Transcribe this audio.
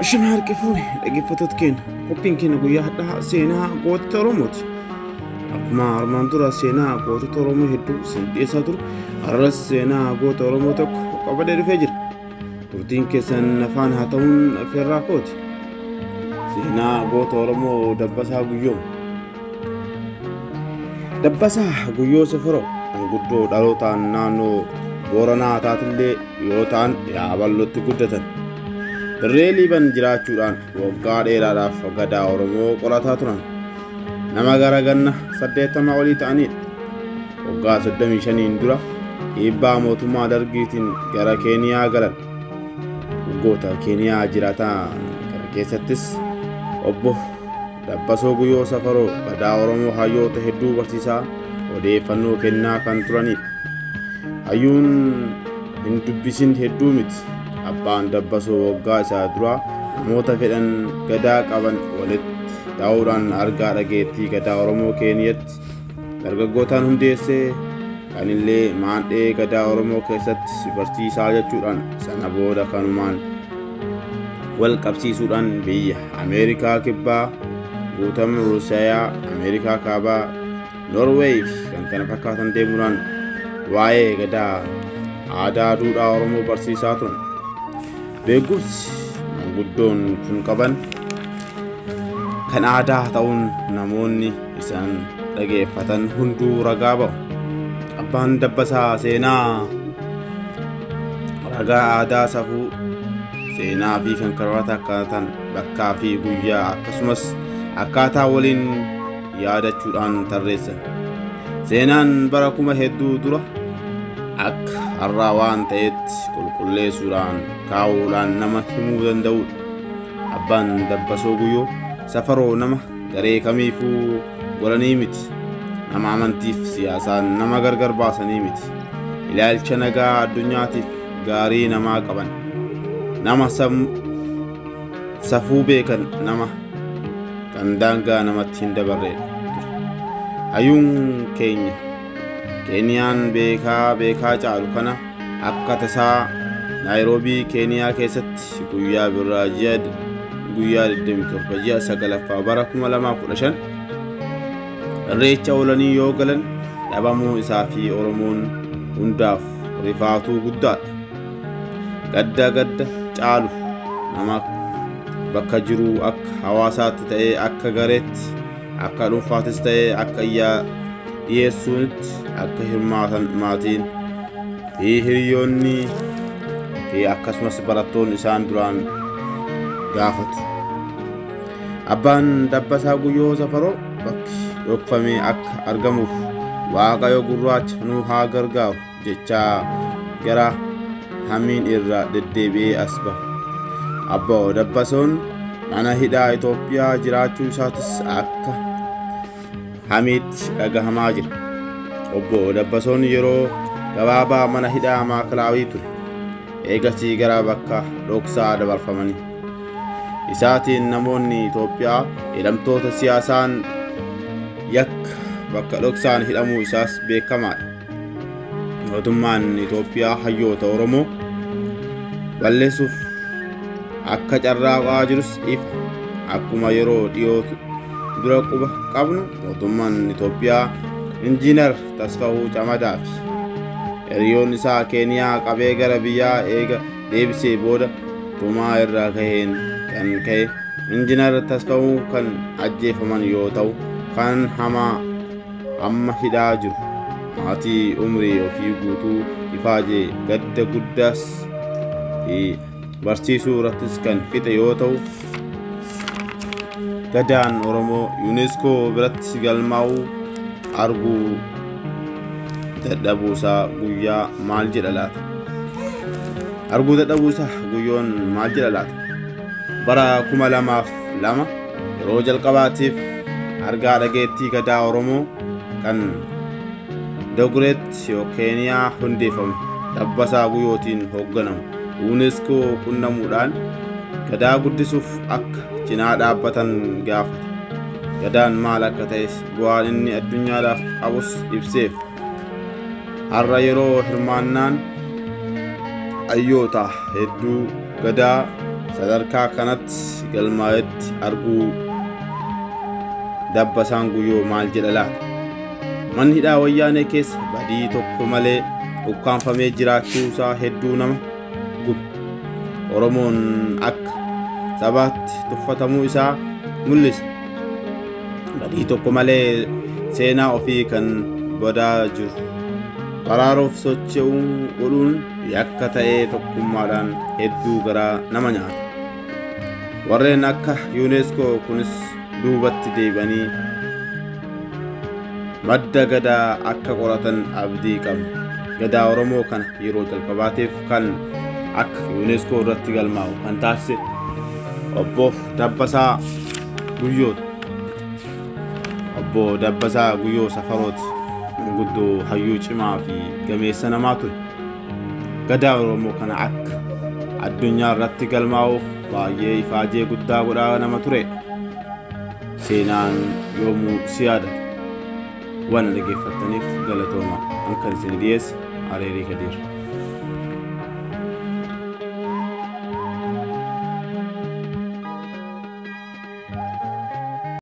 Ashama harka fuune dhaggeeffattoota keenya qophiin keenya guyyaa har'aa seenaa gootota Oromooti. Akkuma armaan dura seenaa gootota Oromoo hedduu isin dhiyeessaa ture, har'as seenaa goota Oromoo tokko qabadee dhufee jira. Turtiin keessan afaan haa ta'uun affeerraa kooti. Seenaa goota Oromoo Dabbasaa Guyyoo. Dabbasaa Guyyoo Safaroo manguddoo dhalootaan naannoo Booranaa Taatillee yoo ta'an Yaabal'ootti guddatan. Dirree Liiban jiraachuudhaan waggaa dheeraadhaaf gadaa Oromoo qorataa turan. Nama gara ganna 80 olii ta'anidha. Waggaa 35 dura dhiibbaa mootummaa Dargiitiin gara Keeniyaa galan. Waggoota Keeniyaa jiraatan kana keessattis obbo Dabbasoo Guyyoo Safaroo gadaa Oromoo hayyoota hedduu barsiisaa odeeffannoo kennaa kan turanidha. Hayyuun hin dubbisin hedduu miti. Abbaan Dabbasoo waggaa isaa dura namoota fedhan gadaa qaban walitti ta'uudhaan argaa dhageettii gadaa Oromoo Keeniyaatti dargaggootaan hundeessee kan illee maandhee gadaa Oromoo keessatti barsiisaa jechuudhaan sana booda kanumaan wal qabsiisuudhaan biyya Ameerikaa Kibbaa, guutama Ruusiyaa, Ameerikaa Kaabaa, Noorweey fi kan kana fakkaatan deemuudhaan waa'ee gadaa aadaa duudhaa Oromoo barsiisaa turan. Beekumsi manguddoon kun qaban kan aadaa ta'uun namoonni isaan dhageeffatan hunduu ragaa ba'u. Abbaan Dabbasaa seenaa ragaa aadaa safuu seenaa fi kan kana fakkaatan bakkaa fi guyyaa akkasumas akkaataa waliin yaadachuudhaan tarreessan. Seenaan bara kuma hedduu dura akka har'aa waan ta'etti qulqulleessuudhaan kaa'uudhaan nama himuu danda'udha. Abbaan Dabbasoo Guyyoo Safaroo nama garee kamiifuu godhanii miti. Nama amantiif siyaasaan nama gargar baasanii miti. Ilaalcha nagaa addunyaatiif gaarii namaa qaban. Nama safuu beekan, nama kan daangaa namatti hin dabarreedha. Hayyuun keenya Keeniyaan beekaa caalu kana akka tasaa Naayiroobii Keeniyaa keessatti guyyaa birraa ji'a guyyaa 27 ji'a 9ffaa bara 2015 irreecha oolanii yoo galan dhabamuu isaa fi Oromoon hundaaf rifaatuu guddaadha. Gadda gadda caalu nama bakka jiruu akka hawaasaatti ta'ee akka gareetti akka dhuunfaattis ta'ee akka iyyaa dhiyeessuunitti akka hirmaatan maatiin fi hiriyoonni fi akkasumas barattoonni isaan duraan gaafatu. Abbaan Dabbasaa Guyyoo Safaroo bakki dhokfamee akka argamuuf Waaqayyo gurraacha nu haa gargaaru jechaa gara hamiin irra deddeebi'ee as baha. Abbaa Dabbasoon mana hidhaa Itoophiyaa jiraachuu isaatis akka hamiitti dhagahamaa jira. Obbo Dabbasoon yeroo gabaabaa mana hidhaa Maakalaawii ture. Eegasii gara bakka dhoksaa dabarfamanii. Isaatiin namoonni Itoophiyaa hidhamtoota siyaasaan yakka bakka dhoksaan hidhamuu isaas beekamaadha. Mootummaan Itoophiyaa hayyoota Oromoo balleessuuf akka carraaqaa jirus ifa. Akkuma yeroo dhiyoo dura quba qabnu mootummaan Itoophiyaa Injiinar Tasfaa'uu Camadaa fi hiriyoon isaa Keeniyaa qabee gara biyyaa eega deebisee booda tumaa irraa ka'een kan ka'e Injiinar Tasfaa'uu kan ajjeefaman yoo ta'u kan hamaa amma hidhaa jiru. Maatii umrii ofii guutuu ifaajee gadda guddaas fi barsiisuu irrattis kan fixe yoo ta'u gadaan Oromoo UNESCO biratti galmaa'uu arguu dadhabuusaa guyyaa maal jedha laata? Arguu dadhabuusaa guyyoon maal jedha laata? Bara 2002 yeroo jalqabaatiif argaa dhageettii gadaa Oromoo kan Dogureetti Keeniyaa hundeeffame Dabbasaa Guyyootiin hoogganamu UNESCO qunnamuudhaan gadaa guddisuuf akka cinaa dhaabbatan gaafate. Gadaan maal akka ta'es bu'aan inni addunyaadhaaf qabus ibseef. Har'a yeroo hirmaannaan hayyoota hedduu gadaa sadarkaa kanatti galmaa'etti arguu Dabbasaan Guyyoo maal jedha laata? Manni hidhaa wayyaanee keessa badii tokko malee ukkaanfamee jiraachuu isaa hedduu nama guba. Oromoon akka sabaatti tuffatamuu isaa mul'isa. Badii tokko malee seenaa ofii kan badaa jiru baraaruuf socho'uu godhuun yakka ta'ee tokkummaadhaan hedduu garaa nama nyaata. Warreen akka UNESCO kunis duubatti deebi'anii madda gadaa akka qoratan abdii qabna. Gadaa Oromoo kana yeroo jalqabaatiif kan akka UNESCO irratti galmaa'u kan taasise obbo Dabbasaa Guyyooti. Obbo Dabbasaa Guyyoo Safarooti manguddoo hayyuu cimaa fi gameessa namaa ture. Gadaa Oromoo kana akka addunyaa irratti galmaa'uuf baay'ee ifaajee guddaa godhaa nama ture. Seenaan yoomuu si yaadata. Waan dhaggeeffattaniif galatooma. An kan isin dhiyeesse Areerii Kadiir.